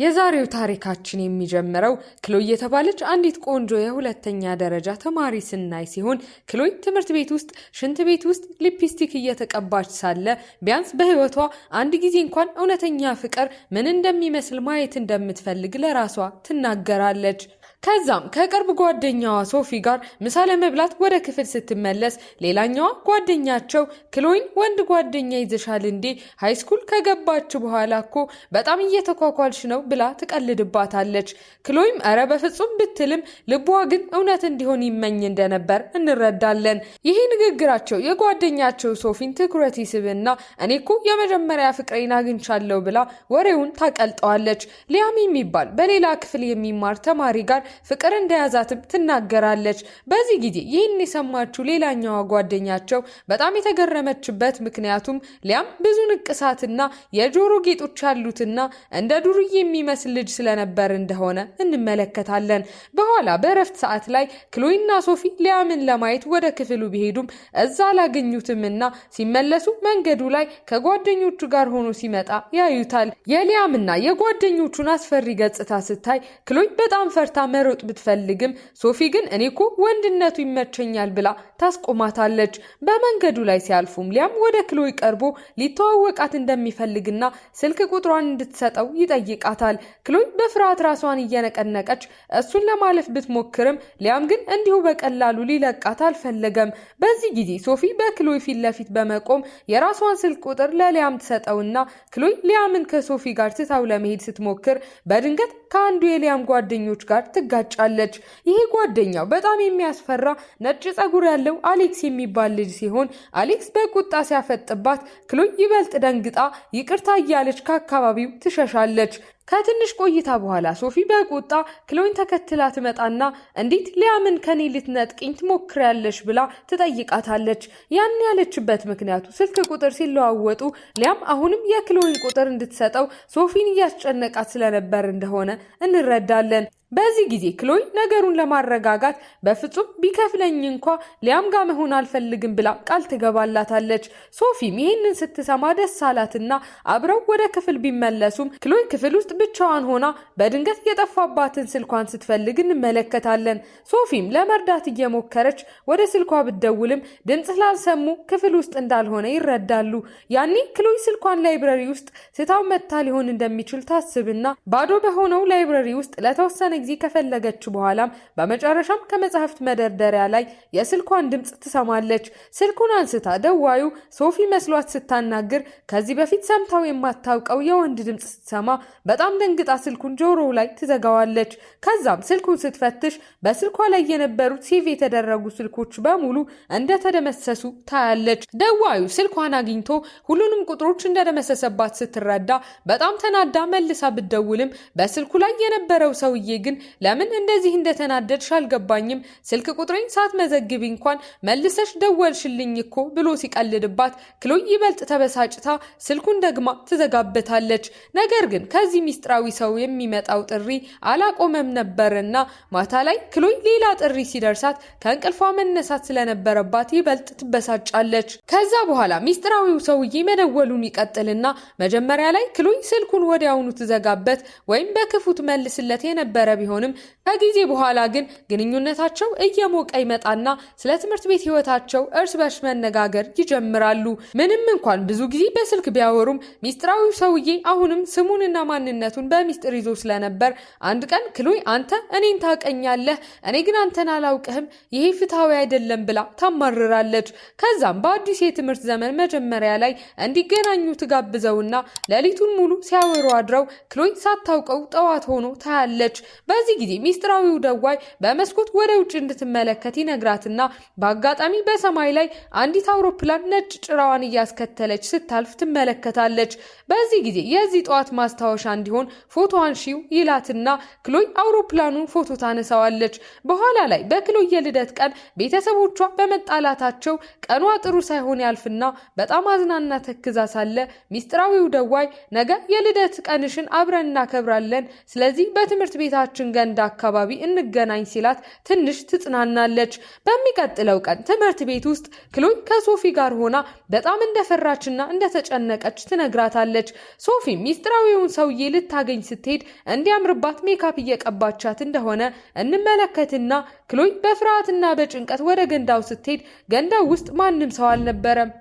የዛሬው ታሪካችን የሚጀምረው ክሎይ የተባለች አንዲት ቆንጆ የሁለተኛ ደረጃ ተማሪ ስናይ ሲሆን፣ ክሎይ ትምህርት ቤት ውስጥ ሽንት ቤት ውስጥ ሊፕስቲክ እየተቀባች ሳለ ቢያንስ በሕይወቷ አንድ ጊዜ እንኳን እውነተኛ ፍቅር ምን እንደሚመስል ማየት እንደምትፈልግ ለራሷ ትናገራለች። ከዛም ከቅርብ ጓደኛዋ ሶፊ ጋር ምሳ ለመብላት ወደ ክፍል ስትመለስ ሌላኛዋ ጓደኛቸው ክሎይን "ወንድ ጓደኛ ይዘሻል እንዴ? High school ከገባች በኋላ እኮ በጣም እየተኳኳልሽ ነው" ብላ ትቀልድባታለች። ክሎይም እረ በፍጹም ብትልም ልቧ ግን እውነት እንዲሆን ይመኝ እንደነበር እንረዳለን። ይህ ንግግራቸው የጓደኛቸው ሶፊን ትኩረት ይስብና "እኔ እኮ የመጀመሪያ ፍቅሬን አግኝቻለሁ" ብላ ወሬውን ታቀልጠዋለች። ሊያም የሚባል በሌላ ክፍል የሚማር ተማሪ ጋር ፍቅር እንደያዛትም ትናገራለች። በዚህ ጊዜ ይህን የሰማችው ሌላኛዋ ጓደኛቸው በጣም የተገረመችበት፣ ምክንያቱም ሊያም ብዙ ንቅሳትና የጆሮ ጌጦች ያሉትና እንደ ዱርዬ የሚመስል ልጅ ስለነበር እንደሆነ እንመለከታለን። በኋላ በእረፍት ሰዓት ላይ ክሎይና ሶፊ ሊያምን ለማየት ወደ ክፍሉ ቢሄዱም እዛ አላገኙትምና ሲመለሱ መንገዱ ላይ ከጓደኞቹ ጋር ሆኖ ሲመጣ ያዩታል። የሊያምና የጓደኞቹን አስፈሪ ገጽታ ስታይ ክሎይ በጣም ፈርታ መሮጥ ብትፈልግም ሶፊ ግን "እኔ እኮ ወንድነቱ ይመቸኛል" ብላ ታስቆማታለች። በመንገዱ ላይ ሲያልፉም ሊያም ወደ ክሎይ ቀርቦ ሊተዋወቃት እንደሚፈልግና ስልክ ቁጥሯን እንድትሰጠው ይጠይቃታል። ክሎይ በፍርሃት ራሷን እየነቀነቀች እሱን ለማለፍ ብትሞክርም ሊያም ግን እንዲሁ በቀላሉ ሊለቃት አልፈለገም። በዚህ ጊዜ ሶፊ በክሎይ ፊት ለፊት በመቆም የራሷን ስልክ ቁጥር ለሊያም ትሰጠውና ክሎይ ሊያምን ከሶፊ ጋር ትታው ለመሄድ ስትሞክር በድንገት ከአንዱ የሊያም ጓደኞች ጋር ትጋጫለች። ይሄ ጓደኛው በጣም የሚያስፈራ ነጭ ጸጉር ያለው አሌክስ የሚባል ልጅ ሲሆን፣ አሌክስ በቁጣ ሲያፈጥባት ክሎይ ይበልጥ ደንግጣ ይቅርታ እያለች ከአካባቢው ትሸሻለች። ከትንሽ ቆይታ በኋላ ሶፊ በቁጣ ክሎይን ተከትላ ትመጣና "እንዴት ሊያምን ከኔ ልትነጥቅኝ ትሞክሪያለሽ?" ብላ ትጠይቃታለች። ያን ያለችበት ምክንያቱ ስልክ ቁጥር ሲለዋወጡ ሊያም አሁንም የክሎይን ቁጥር እንድትሰጠው ሶፊን እያስጨነቃት ስለነበር እንደሆነ እንረዳለን። በዚህ ጊዜ ክሎይ ነገሩን ለማረጋጋት "በፍጹም ቢከፍለኝ እንኳ ሊያም ጋር መሆን አልፈልግም" ብላ ቃል ትገባላታለች። ሶፊም ይህንን ስትሰማ ደስ አላትና አብረው ወደ ክፍል ቢመለሱም ክሎይ ክፍል ውስጥ ብቻዋን ሆና በድንገት የጠፋባትን ስልኳን ስትፈልግ እንመለከታለን። ሶፊም ለመርዳት እየሞከረች ወደ ስልኳ ብትደውልም ድምፅ ስላልሰሙ ክፍል ውስጥ እንዳልሆነ ይረዳሉ። ያኔ ክሎይ ስልኳን library ውስጥ ትታው መጥታ ሊሆን እንደሚችል ታስብና ባዶ በሆነው library ውስጥ ለተወሰነ ጊዜ ከፈለገች በኋላም በመጨረሻም ከመጽሐፍት መደርደሪያ ላይ የስልኳን ድምፅ ትሰማለች። ስልኩን አንስታ ደዋዩ ሶፊ መስሏት ስታናግር ከዚህ በፊት ሰምታው የማታውቀው የወንድ ድምፅ ስትሰማ በጣም ደንግጣ ስልኩን ጆሮው ላይ ትዘጋዋለች። ከዛም ስልኩን ስትፈትሽ በስልኳ ላይ የነበሩት save የተደረጉ ስልኮች በሙሉ እንደተደመሰሱ ታያለች። ደዋዩ ስልኳን አግኝቶ ሁሉንም ቁጥሮች እንደደመሰሰባት ስትረዳ በጣም ተናዳ መልሳ ብትደውልም በስልኩ ላይ የነበረው ሰውዬ ግን "ለምን እንደዚህ እንደተናደድሽ አልገባኝም፣ ስልክ ቁጥሬን ሳትመዘግቢ እንኳን መልሰሽ ደወልሽልኝ እኮ" ብሎ ሲቀልድባት ክሎይ ይበልጥ ተበሳጭታ ስልኩን ደግማ ትዘጋበታለች። ነገር ግን ከዚህ ሚስጥራዊ ሰው የሚመጣው ጥሪ አላቆመም ነበርና ማታ ላይ ክሎይ ሌላ ጥሪ ሲደርሳት ከእንቅልፏ መነሳት ስለነበረባት ይበልጥ ትበሳጫለች። ከዛ በኋላ ሚስጥራዊው ሰውዬ መደወሉን ይቀጥልና መጀመሪያ ላይ ክሎይ ስልኩን ወዲያውኑ ትዘጋበት ወይም በክፉ ትመልስለት የነበረ ቢሆንም ከጊዜ በኋላ ግን ግንኙነታቸው እየሞቀ ይመጣና ስለ ትምህርት ቤት ህይወታቸው እርስ በርስ መነጋገር ይጀምራሉ። ምንም እንኳን ብዙ ጊዜ በስልክ ቢያወሩም ሚስጥራዊው ሰውዬ አሁንም ስሙንና ማንነቱን በሚስጥር ይዞ ስለነበር አንድ ቀን ክሎይ "አንተ እኔን ታውቀኛለህ፣ እኔ ግን አንተን አላውቅህም፣ ይሄ ፍትሐዊ አይደለም" ብላ ታማርራለች። ከዛም በአዲስ የትምህርት ዘመን መጀመሪያ ላይ እንዲገናኙ ትጋብዘውና ሌሊቱን ሙሉ ሲያወሩ አድረው ክሎይ ሳታውቀው ጠዋት ሆኖ ታያለች። በዚህ ጊዜ ሚስጥራዊው ደዋይ በመስኮት ወደ ውጭ እንድትመለከት ይነግራትና በአጋጣሚ በሰማይ ላይ አንዲት አውሮፕላን ነጭ ጭራዋን እያስከተለች ስታልፍ ትመለከታለች። በዚህ ጊዜ "የዚህ ጠዋት ማስታወሻ እንዲሆን ፎቶ አንሺው" ይላትና ክሎይ አውሮፕላኑን ፎቶ ታነሳዋለች። በኋላ ላይ በክሎይ የልደት ቀን ቤተሰቦቿ በመጣላታቸው ቀኗ ጥሩ ሳይሆን ያልፍና በጣም አዝናና ተክዛ ሳለ ሚስጥራዊው ደዋይ "ነገ የልደት ቀንሽን አብረን እናከብራለን፣ ስለዚህ በትምህርት ቤታችን ቤታችን ገንዳ አካባቢ እንገናኝ ሲላት ትንሽ ትጽናናለች። በሚቀጥለው ቀን ትምህርት ቤት ውስጥ ክሎይ ከሶፊ ጋር ሆና በጣም እንደፈራችና እንደተጨነቀች ትነግራታለች። ሶፊ ሚስጥራዊውን ሰውዬ ልታገኝ ስትሄድ እንዲያምርባት ሜካፕ እየቀባቻት እንደሆነ እንመለከትና ክሎይ በፍርሃትና በጭንቀት ወደ ገንዳው ስትሄድ ገንዳው ውስጥ ማንም ሰው አልነበረም።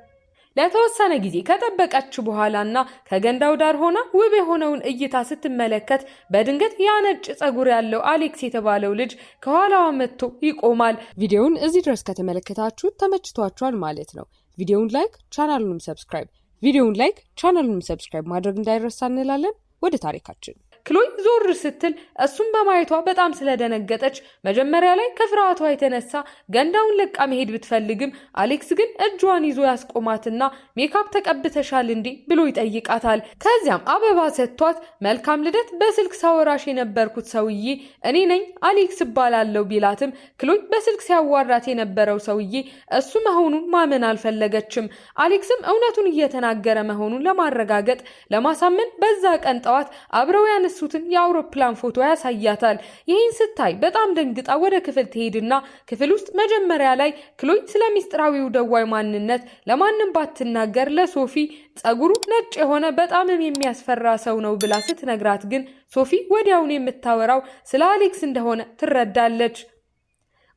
ለተወሰነ ጊዜ ከጠበቀች በኋላና ከገንዳው ዳር ሆና ውብ የሆነውን እይታ ስትመለከት በድንገት ያ ነጭ ጸጉር ያለው አሌክስ የተባለው ልጅ ከኋላዋ መጥቶ ይቆማል። ቪዲዮውን እዚህ ድረስ ከተመለከታችሁ ተመችቷችኋል ማለት ነው። ቪዲዮውን like፣ ቻናሉንም subscribe ቪዲዮውን like ቻናሉንም subscribe ማድረግ እንዳይረሳ እንላለን። ወደ ታሪካችን። ክሎይ ዞር ስትል እሱን በማየቷ በጣም ስለደነገጠች መጀመሪያ ላይ ከፍርሃቷ የተነሳ ገንዳውን ለቃ መሄድ ብትፈልግም አሌክስ ግን እጇን ይዞ ያስቆማትና ሜካፕ ተቀብተሻል እንዴ ብሎ ይጠይቃታል። ከዚያም አበባ ሰጥቷት መልካም ልደት፣ በስልክ ሳወራሽ የነበርኩት ሰውዬ እኔ ነኝ አሌክስ እባላለሁ ቢላትም ክሎይ በስልክ ሲያዋራት የነበረው ሰውዬ እሱ መሆኑን ማመን አልፈለገችም። አሌክስም እውነቱን እየተናገረ መሆኑን ለማረጋገጥ ለማሳመን በዛ ቀን ጠዋት አብረው ያነሱትን የአውሮፕላን ፎቶ ያሳያታል። ይህን ስታይ በጣም ደንግጣ ወደ ክፍል ትሄድና ክፍል ውስጥ መጀመሪያ ላይ ክሎይ ስለ ሚስጥራዊው ደዋይ ማንነት ለማንም ባትናገር ለሶፊ ጸጉሩ ነጭ የሆነ በጣምም የሚያስፈራ ሰው ነው ብላ ስትነግራት ግን ሶፊ ወዲያውኑ የምታወራው ስለ አሌክስ እንደሆነ ትረዳለች።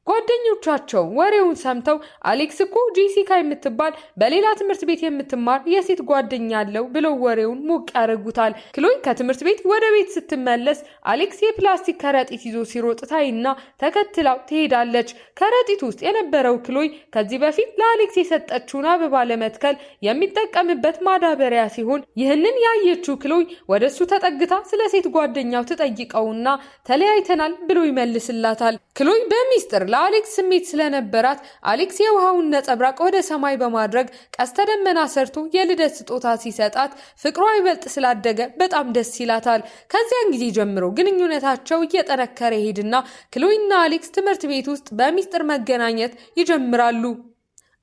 ጓደኞቻቸው ወሬውን ሰምተው አሌክስ እኮ ጄሲካ የምትባል በሌላ ትምህርት ቤት የምትማር የሴት ጓደኛ አለው ብለው ወሬውን ሞቅ ያደርጉታል። ክሎይ ከትምህርት ቤት ወደ ቤት ስትመለስ አሌክስ የፕላስቲክ ከረጢት ይዞ ሲሮጥ ታይና ተከትላው ትሄዳለች። ከረጢት ውስጥ የነበረው ክሎይ ከዚህ በፊት ለአሌክስ የሰጠችውን አበባ ለመትከል የሚጠቀምበት ማዳበሪያ ሲሆን ይህንን ያየችው ክሎይ ወደ እሱ ተጠግታ ስለ ሴት ጓደኛው ትጠይቀውና ተለያይተናል ብሎ ይመልስላታል። ክሎይ በሚስጥር ለአሌክስ ስሜት ስለነበራት አሌክስ የውሃውን ነጸብራቅ ወደ ሰማይ በማድረግ ቀስተ ደመና ሰርቶ የልደት ስጦታ ሲሰጣት ፍቅሯ ይበልጥ ስላደገ በጣም ደስ ይላታል። ከዚያን ጊዜ ጀምሮ ግንኙነታቸው እየጠነከረ ይሄድና ክሎይና አሌክስ ትምህርት ቤት ውስጥ በሚስጥር መገናኘት ይጀምራሉ።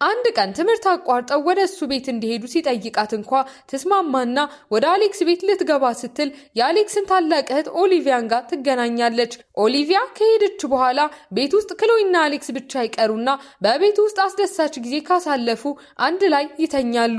አንድ ቀን ትምህርት አቋርጠው ወደ እሱ ቤት እንዲሄዱ ሲጠይቃት እንኳ ትስማማና ወደ አሌክስ ቤት ልትገባ ስትል የአሌክስን ታላቅ እህት ኦሊቪያን ጋር ትገናኛለች። ኦሊቪያ ከሄደች በኋላ ቤት ውስጥ ክሎይና አሌክስ ብቻ ይቀሩና በቤት ውስጥ አስደሳች ጊዜ ካሳለፉ አንድ ላይ ይተኛሉ።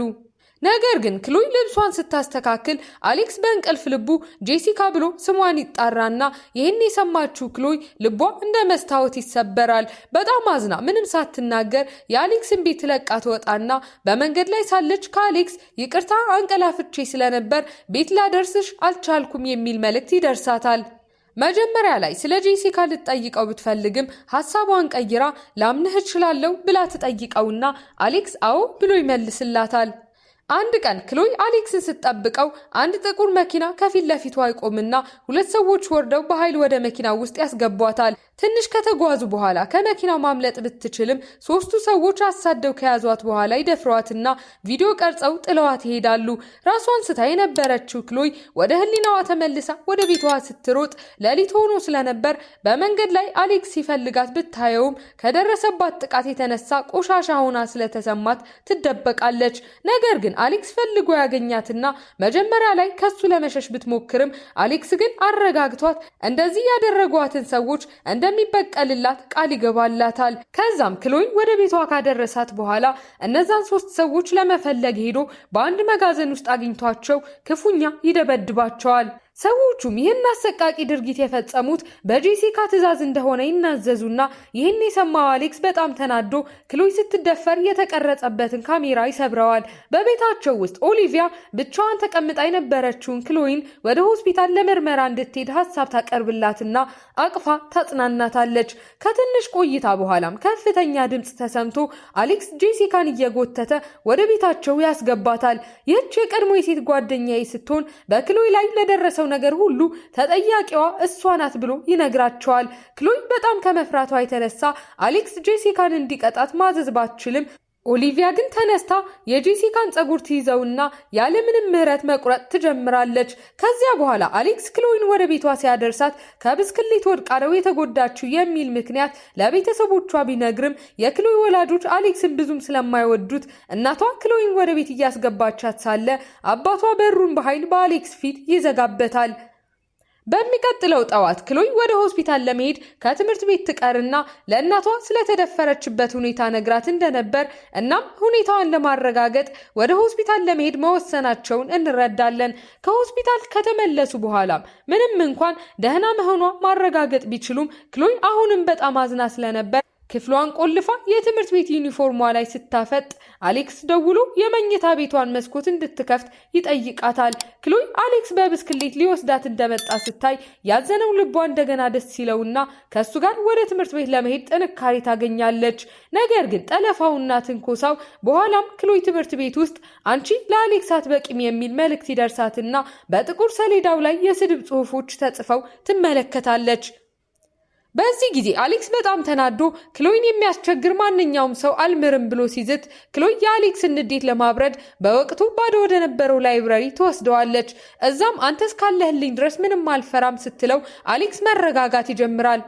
ነገር ግን ክሎይ ልብሷን ስታስተካክል አሌክስ በእንቅልፍ ልቡ ጄሲካ ብሎ ስሟን ይጣራና ይህን የሰማችው ክሎይ ልቧ እንደ መስታወት ይሰበራል። በጣም አዝና ምንም ሳትናገር የአሌክስን ቤት ለቃ ትወጣና በመንገድ ላይ ሳለች ከአሌክስ ይቅርታ አንቀላፍቼ ስለነበር ቤት ላደርስሽ አልቻልኩም የሚል መልእክት ይደርሳታል። መጀመሪያ ላይ ስለ ጄሲካ ልትጠይቀው ብትፈልግም ሀሳቧን ቀይራ ላምንህ እችላለሁ ብላ ትጠይቀውና አሌክስ አዎ ብሎ ይመልስላታል። አንድ ቀን ክሎይ አሌክስን ስትጠብቀው አንድ ጥቁር መኪና ከፊት ለፊቷ ይቆምና ሁለት ሰዎች ወርደው በኃይል ወደ መኪናው ውስጥ ያስገቧታል። ትንሽ ከተጓዙ በኋላ ከመኪናው ማምለጥ ብትችልም ሶስቱ ሰዎች አሳደው ከያዟት በኋላ ይደፍሯትና ቪዲዮ ቀርጸው ጥለዋት ይሄዳሉ። ራሷን ስታ የነበረችው ክሎይ ወደ ሕሊናዋ ተመልሳ ወደ ቤቷ ስትሮጥ ሌሊት ሆኖ ስለነበር በመንገድ ላይ አሌክስ ሲፈልጋት ብታየውም ከደረሰባት ጥቃት የተነሳ ቆሻሻ ሆና ስለተሰማት ትደበቃለች። ነገር ግን አሌክስ ፈልጎ ያገኛትና መጀመሪያ ላይ ከሱ ለመሸሽ ብትሞክርም አሌክስ ግን አረጋግቷት እንደዚህ ያደረጓትን ሰዎች እንደሚበቀልላት ቃል ይገባላታል። ከዛም ክሎይን ወደ ቤቷ ካደረሳት በኋላ እነዛን ሶስት ሰዎች ለመፈለግ ሄዶ በአንድ መጋዘን ውስጥ አግኝቷቸው ክፉኛ ይደበድባቸዋል። ሰዎቹም ይህን አሰቃቂ ድርጊት የፈጸሙት በጄሲካ ትዕዛዝ እንደሆነ ይናዘዙና ይህን የሰማው አሌክስ በጣም ተናዶ ክሎይ ስትደፈር የተቀረጸበትን ካሜራ ይሰብረዋል። በቤታቸው ውስጥ ኦሊቪያ ብቻዋን ተቀምጣ የነበረችውን ክሎይን ወደ ሆስፒታል ለምርመራ እንድትሄድ ሀሳብ ታቀርብላትና አቅፋ ታጽናናታለች። ከትንሽ ቆይታ በኋላም ከፍተኛ ድምፅ ተሰምቶ አሌክስ ጄሲካን እየጎተተ ወደ ቤታቸው ያስገባታል። ይህች የቀድሞ የሴት ጓደኛዬ ስትሆን በክሎይ ላይ ለደረሰው ነገር ሁሉ ተጠያቂዋ እሷ ናት ብሎ ይነግራቸዋል። ክሎይ በጣም ከመፍራቷ የተነሳ አሌክስ ጄሲካን እንዲቀጣት ማዘዝ ባትችልም ኦሊቪያ ግን ተነስታ የጄሲካን ፀጉር ትይዘውና ያለምንም ምሕረት መቁረጥ ትጀምራለች። ከዚያ በኋላ አሌክስ ክሎይን ወደ ቤቷ ሲያደርሳት ከብስክሌት ወድቃ ነው የተጎዳችው የሚል ምክንያት ለቤተሰቦቿ ቢነግርም የክሎይ ወላጆች አሌክስን ብዙም ስለማይወዱት እናቷ ክሎይን ወደ ቤት እያስገባቻት ሳለ አባቷ በሩን በኃይል በአሌክስ ፊት ይዘጋበታል። በሚቀጥለው ጠዋት ክሎይ ወደ ሆስፒታል ለመሄድ ከትምህርት ቤት ትቀርና ለእናቷ ስለተደፈረችበት ሁኔታ ነግራት እንደነበር እናም ሁኔታዋን ለማረጋገጥ ወደ ሆስፒታል ለመሄድ መወሰናቸውን እንረዳለን። ከሆስፒታል ከተመለሱ በኋላም ምንም እንኳን ደህና መሆኗ ማረጋገጥ ቢችሉም ክሎይ አሁንም በጣም አዝና ስለነበር ክፍሏን ቆልፋ የትምህርት ቤት ዩኒፎርሟ ላይ ስታፈጥ አሌክስ ደውሎ የመኝታ ቤቷን መስኮት እንድትከፍት ይጠይቃታል። ክሎይ አሌክስ በብስክሌት ሊወስዳት እንደመጣ ስታይ ያዘነው ልቧ እንደገና ደስ ሲለውና ከእሱ ጋር ወደ ትምህርት ቤት ለመሄድ ጥንካሬ ታገኛለች። ነገር ግን ጠለፋውና ትንኮሳው በኋላም ክሎይ ትምህርት ቤት ውስጥ አንቺ ለአሌክስ አትበቂም የሚል መልእክት ይደርሳትና በጥቁር ሰሌዳው ላይ የስድብ ጽሑፎች ተጽፈው ትመለከታለች። በዚህ ጊዜ አሌክስ በጣም ተናዶ ክሎይን የሚያስቸግር ማንኛውም ሰው አልምርም ብሎ ሲዝት ክሎይ የአሌክስን ንዴት ለማብረድ በወቅቱ ባዶ ወደ ነበረው library ትወስደዋለች። እዛም አንተ እስካለህልኝ ድረስ ምንም አልፈራም ስትለው አሌክስ መረጋጋት ይጀምራል።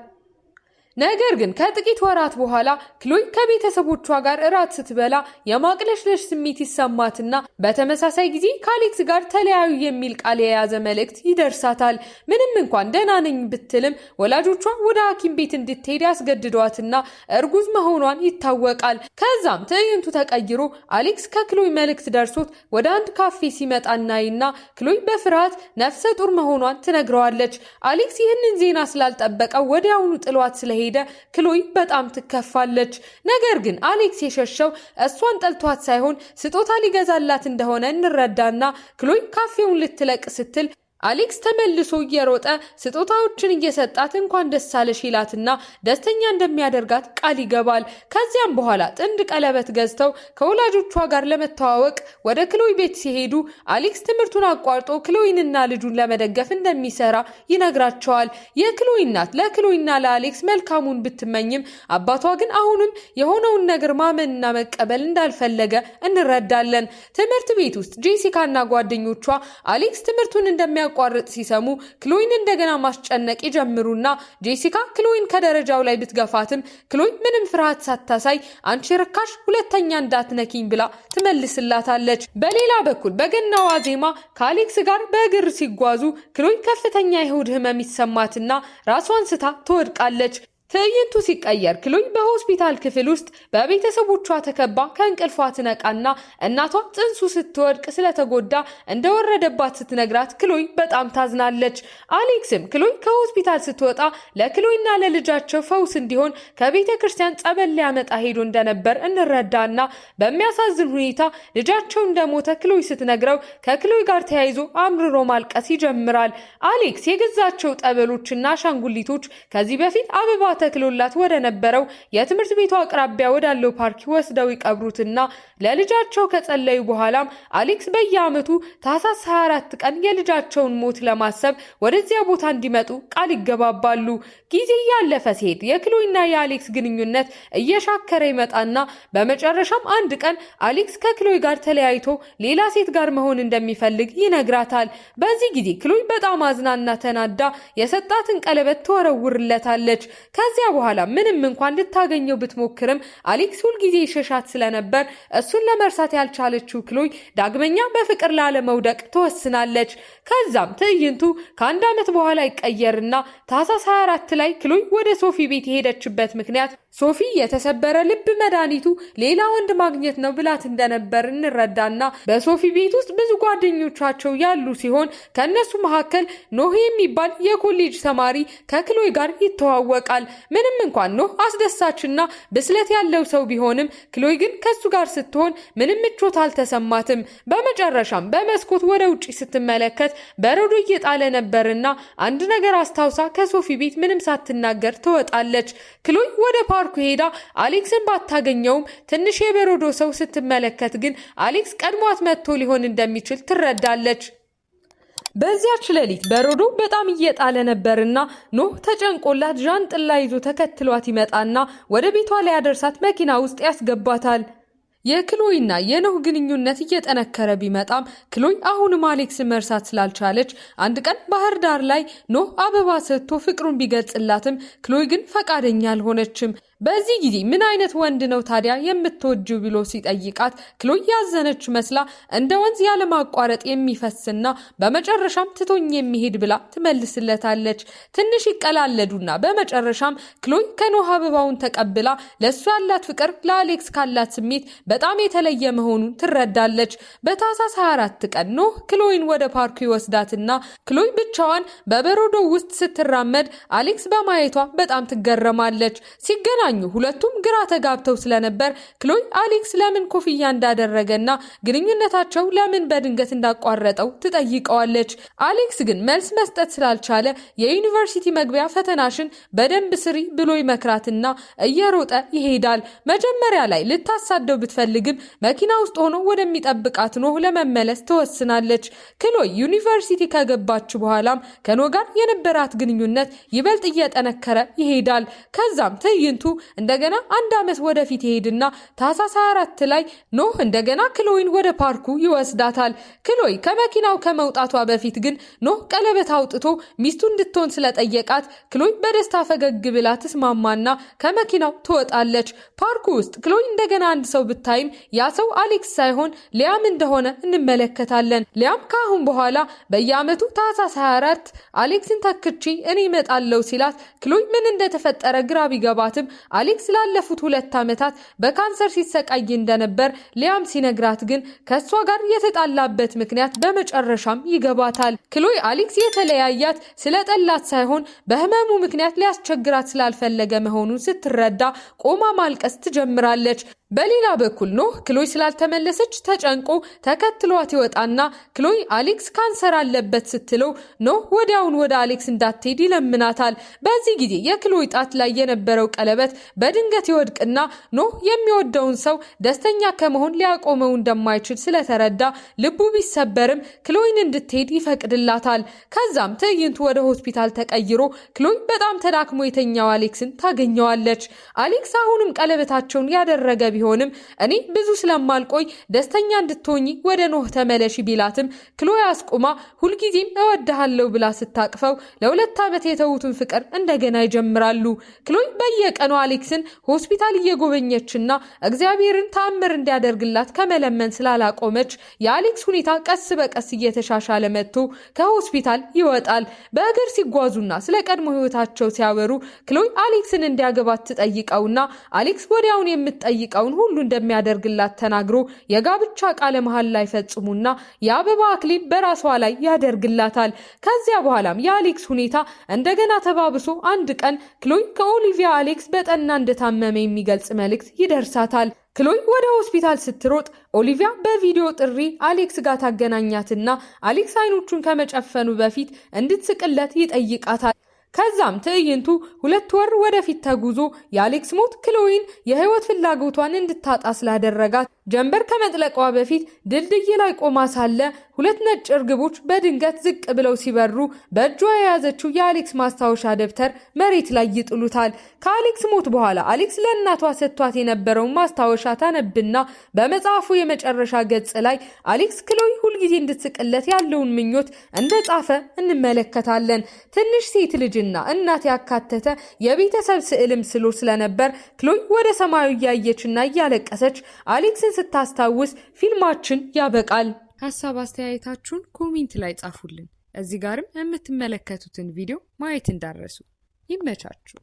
ነገር ግን ከጥቂት ወራት በኋላ ክሎይ ከቤተሰቦቿ ጋር እራት ስትበላ የማቅለሽለሽ ስሜት ይሰማትና በተመሳሳይ ጊዜ ከአሌክስ ጋር ተለያዩ የሚል ቃል የያዘ መልእክት ይደርሳታል። ምንም እንኳን ደህና ነኝ ብትልም ወላጆቿ ወደ ሐኪም ቤት እንድትሄድ ያስገድዷትና እርጉዝ መሆኗን ይታወቃል። ከዛም ትዕይንቱ ተቀይሮ አሌክስ ከክሎይ መልእክት ደርሶት ወደ አንድ ካፌ ሲመጣ እናይና ክሎይ በፍርሃት ነፍሰ ጡር መሆኗን ትነግረዋለች። አሌክስ ይህንን ዜና ስላልጠበቀው ወዲያውኑ ጥሏት ስለሄደ ክሎይ በጣም ትከፋለች። ነገር ግን አሌክስ የሸሸው እሷን ጠልቷት ሳይሆን ስጦታ ሊገዛላት እንደሆነ እንረዳና ክሎይ ካፌውን ልትለቅ ስትል አሌክስ ተመልሶ እየሮጠ ስጦታዎችን እየሰጣት እንኳን ደስ አለሽ ይላትና ደስተኛ እንደሚያደርጋት ቃል ይገባል። ከዚያም በኋላ ጥንድ ቀለበት ገዝተው ከወላጆቿ ጋር ለመተዋወቅ ወደ ክሎይ ቤት ሲሄዱ አሌክስ ትምህርቱን አቋርጦ ክሎይንና ልጁን ለመደገፍ እንደሚሰራ ይነግራቸዋል። የክሎይ እናት ለክሎይና ለአሌክስ መልካሙን ብትመኝም አባቷ ግን አሁንም የሆነውን ነገር ማመንና መቀበል እንዳልፈለገ እንረዳለን። ትምህርት ቤት ውስጥ ጄሲካና ጓደኞቿ አሌክስ ትምህርቱን እንደሚያቋርጥ ሲሰሙ ክሎይን እንደገና ማስጨነቅ ይጀምሩና ጄሲካ ክሎይን ከደረጃው ላይ ብትገፋትም ክሎይ ምንም ፍርሃት ሳታሳይ አንቺ ርካሽ ሁለተኛ እንዳትነኪኝ ብላ ትመልስላታለች። በሌላ በኩል በገና ዋዜማ ከአሌክስ ጋር በእግር ሲጓዙ ክሎይ ከፍተኛ የሆድ ህመም ይሰማትና ራሷን ስታ ትወድቃለች። ትዕይንቱ ሲቀየር ክሎይ በሆስፒታል ክፍል ውስጥ በቤተሰቦቿ ተከባ ከእንቅልፏ ትነቃና እናቷ ጽንሱ ስትወድቅ ስለተጎዳ እንደወረደባት ስትነግራት ክሎይ በጣም ታዝናለች። አሌክስም ክሎይ ከሆስፒታል ስትወጣ ለክሎይና ለልጃቸው ፈውስ እንዲሆን ከቤተ ክርስቲያን ጸበል ሊያመጣ ሄዶ እንደነበር እንረዳና በሚያሳዝን ሁኔታ ልጃቸው እንደሞተ ክሎይ ስትነግረው ከክሎይ ጋር ተያይዞ አምርሮ ማልቀስ ይጀምራል። አሌክስ የገዛቸው ጠበሎችና አሻንጉሊቶች ከዚህ በፊት አበባ ተክሎላት ወደ ነበረው የትምህርት ቤቱ አቅራቢያ ወዳለው ፓርክ ወስደው ይቀብሩትና ለልጃቸው ከጸለዩ በኋላም አሌክስ በየዓመቱ ታህሳስ 24 ቀን የልጃቸውን ሞት ለማሰብ ወደዚያ ቦታ እንዲመጡ ቃል ይገባባሉ። ጊዜ እያለፈ ሲሄድ የክሎይና የአሌክስ ግንኙነት እየሻከረ ይመጣና በመጨረሻም አንድ ቀን አሌክስ ከክሎይ ጋር ተለያይቶ ሌላ ሴት ጋር መሆን እንደሚፈልግ ይነግራታል። በዚህ ጊዜ ክሎይ በጣም አዝናና ተናዳ የሰጣትን ቀለበት ትወረውርለታለች። ከዚያ በኋላ ምንም እንኳን ልታገኘው ብትሞክርም አሌክስ ሁልጊዜ ይሸሻት ስለነበር እሱን ለመርሳት ያልቻለችው ክሎይ ዳግመኛ በፍቅር ላለመውደቅ ትወስናለች። ከዛም ትዕይንቱ ከአንድ ዓመት በኋላ ይቀየርና ታህሳስ 24 ላይ ክሎይ ወደ ሶፊ ቤት የሄደችበት ምክንያት ሶፊ የተሰበረ ልብ መድኃኒቱ ሌላ ወንድ ማግኘት ነው ብላት እንደነበር እንረዳና በሶፊ ቤት ውስጥ ብዙ ጓደኞቻቸው ያሉ ሲሆን ከእነሱ መካከል ኖህ የሚባል የኮሌጅ ተማሪ ከክሎይ ጋር ይተዋወቃል። ምንም እንኳን ኖህ አስደሳችና ብስለት ያለው ሰው ቢሆንም ክሎይ ግን ከሱ ጋር ስትሆን ምንም ምቾት አልተሰማትም። በመጨረሻም በመስኮት ወደ ውጪ ስትመለከት በረዶ እየጣለ ነበርና አንድ ነገር አስታውሳ ከሶፊ ቤት ምንም ሳትናገር ትወጣለች። ክሎይ ወደ ፓርኩ ሄዳ አሌክስን ባታገኘውም ትንሽ የበረዶ ሰው ስትመለከት ግን አሌክስ ቀድሟት መጥቶ ሊሆን እንደሚችል ትረዳለች። በዚያች ሌሊት በረዶ በጣም እየጣለ ነበርና ኖህ ተጨንቆላት ዣንጥላ ይዞ ተከትሏት ይመጣና ወደ ቤቷ ሊያደርሳት መኪና ውስጥ ያስገባታል። የክሎይና የኖህ ግንኙነት እየጠነከረ ቢመጣም ክሎይ አሁንም አሌክስን መርሳት ስላልቻለች አንድ ቀን ባህር ዳር ላይ ኖህ አበባ ሰጥቶ ፍቅሩን ቢገልጽላትም ክሎይ ግን ፈቃደኛ አልሆነችም። በዚህ ጊዜ ምን አይነት ወንድ ነው ታዲያ የምትወጂው ብሎ ሲጠይቃት ክሎይ ያዘነች መስላ እንደ ወንዝ ያለማቋረጥ የሚፈስና በመጨረሻም ትቶኝ የሚሄድ ብላ ትመልስለታለች። ትንሽ ይቀላለዱና በመጨረሻም ክሎይ ከኖህ አበባውን ተቀብላ ለእሱ ያላት ፍቅር ለአሌክስ ካላት ስሜት በጣም የተለየ መሆኑን ትረዳለች። በታህሳስ 24 ቀን ኖህ ክሎይን ወደ ፓርኩ ይወስዳትና ክሎይ ብቻዋን በበረዶ ውስጥ ስትራመድ አሌክስ በማየቷ በጣም ትገረማለች። ሲገናኙ ሁለቱም ግራ ተጋብተው ስለነበር ክሎይ አሌክስ ለምን ኮፍያ እንዳደረገና ግንኙነታቸው ለምን በድንገት እንዳቋረጠው ትጠይቀዋለች። አሌክስ ግን መልስ መስጠት ስላልቻለ የዩኒቨርሲቲ መግቢያ ፈተናሽን በደንብ ስሪ ብሎ ይመክራትና እየሮጠ ይሄዳል። መጀመሪያ ላይ ልታሳደው ብትፈልግም መኪና ውስጥ ሆኖ ወደሚጠብቃት ኖህ ለመመለስ ትወስናለች። ክሎይ ዩኒቨርሲቲ ከገባች በኋላም ከኖህ ጋር የነበራት ግንኙነት ይበልጥ እየጠነከረ ይሄዳል። ከዛም ትዕይንቱ እንደገና አንድ ዓመት ወደፊት ይሄድና ታህሳስ 24 ላይ ኖህ እንደገና ክሎይን ወደ ፓርኩ ይወስዳታል። ክሎይ ከመኪናው ከመውጣቷ በፊት ግን ኖህ ቀለበት አውጥቶ ሚስቱ እንድትሆን ስለጠየቃት ክሎይ በደስታ ፈገግ ብላ ትስማማና ከመኪናው ትወጣለች። ፓርኩ ውስጥ ክሎይ እንደገና አንድ ሰው ብታይም ያ ሰው አሌክስ ሳይሆን ሊያም እንደሆነ እንመለከታለን። ሊያም ከአሁን በኋላ በየዓመቱ ታህሳስ 24 አሌክስን ተክቼ እኔ እመጣለሁ ሲላት ክሎይ ምን እንደተፈጠረ ግራ ቢገባትም አሌክስ ላለፉት 2 ዓመታት በካንሰር ሲሰቃይ እንደነበር ሊያም ሲነግራት ግን ከእሷ ጋር የተጣላበት ምክንያት በመጨረሻም ይገባታል። ክሎይ አሌክስ የተለያያት ስለጠላት ሳይሆን በህመሙ ምክንያት ሊያስቸግራት ስላልፈለገ መሆኑን ስትረዳ ቆማ ማልቀስ ትጀምራለች። በሌላ በኩል ኖህ ክሎይ ስላልተመለሰች ተጨንቆ ተከትሏት ይወጣና ክሎይ አሌክስ ካንሰር አለበት ስትለው ኖህ ወዲያውን ወደ አሌክስ እንዳትሄድ ይለምናታል። በዚህ ጊዜ የክሎይ ጣት ላይ የነበረው ቀለበት በድንገት ይወድቅና ኖህ የሚወደውን ሰው ደስተኛ ከመሆን ሊያቆመው እንደማይችል ስለተረዳ ልቡ ቢሰበርም ክሎይን እንድትሄድ ይፈቅድላታል። ከዛም ትዕይንቱ ወደ ሆስፒታል ተቀይሮ ክሎይ በጣም ተዳክሞ የተኛው አሌክስን ታገኘዋለች። አሌክስ አሁንም ቀለበታቸውን ያደረገ ቢሆንም እኔ ብዙ ስለማልቆይ ደስተኛ እንድትሆኚ ወደ ኖህ ተመለሺ ቢላትም ክሎይ አስቁማ ሁልጊዜም እወድሃለሁ ብላ ስታቅፈው ለ2 ዓመት የተዉትን ፍቅር እንደገና ይጀምራሉ። ክሎይ በየቀኑ አሌክስን ሆስፒታል እየጎበኘችና እግዚአብሔርን ተአምር እንዲያደርግላት ከመለመን ስላላቆመች የአሌክስ ሁኔታ ቀስ በቀስ እየተሻሻለ መጥቶ ከሆስፒታል ይወጣል። በእግር ሲጓዙና ስለ ቀድሞ ሕይወታቸው ሲያወሩ ክሎይ አሌክስን እንዲያገባት ትጠይቀውና አሌክስ ወዲያውን የምትጠይቀውን ሁሉ እንደሚያደርግላት ተናግሮ የጋብቻ ቃለ መሐላ ላይ ፈጽሙና የአበባ አክሊል በራሷ ላይ ያደርግላታል። ከዚያ በኋላም የአሌክስ ሁኔታ እንደገና ተባብሶ አንድ ቀን ክሎይ ከኦሊቪያ አሌክስ በጠና እንደታመመ የሚገልጽ መልእክት ይደርሳታል። ክሎይ ወደ ሆስፒታል ስትሮጥ ኦሊቪያ በቪዲዮ ጥሪ አሌክስ ጋር ታገናኛትና አሌክስ አይኖቹን ከመጨፈኑ በፊት እንድትስቅለት ይጠይቃታል። ከዛም ትዕይንቱ 2 ወር ወደፊት ተጉዞ የአሌክስ ሞት ክሎይን የህይወት ፍላጎቷን እንድታጣ ስላደረጋት ጀንበር ከመጥለቋ በፊት ድልድይ ላይ ቆማ ሳለ 2 ነጭ እርግቦች በድንገት ዝቅ ብለው ሲበሩ በእጇ የያዘችው የአሌክስ ማስታወሻ ደብተር መሬት ላይ ይጥሉታል። ከአሌክስ ሞት በኋላ አሌክስ ለእናቷ ሰጥቷት የነበረውን ማስታወሻ ታነብና በመጽሐፉ የመጨረሻ ገጽ ላይ አሌክስ ክሎይ ሁልጊዜ እንድትስቅለት ያለውን ምኞት እንደጻፈ እንመለከታለን። ትንሽ ሴት ልጅና እናት ያካተተ የቤተሰብ ስዕልም ስሎ ስለነበር ክሎይ ወደ ሰማዩ እያየችና እያለቀሰች አሌክስን ስታስታውስ ፊልማችን ያበቃል። ሀሳብ አስተያየታችሁን comment ላይ ጻፉልን። እዚህ ጋርም የምትመለከቱትን ቪዲዮ ማየት እንዳትረሱ። ይመቻችሁ።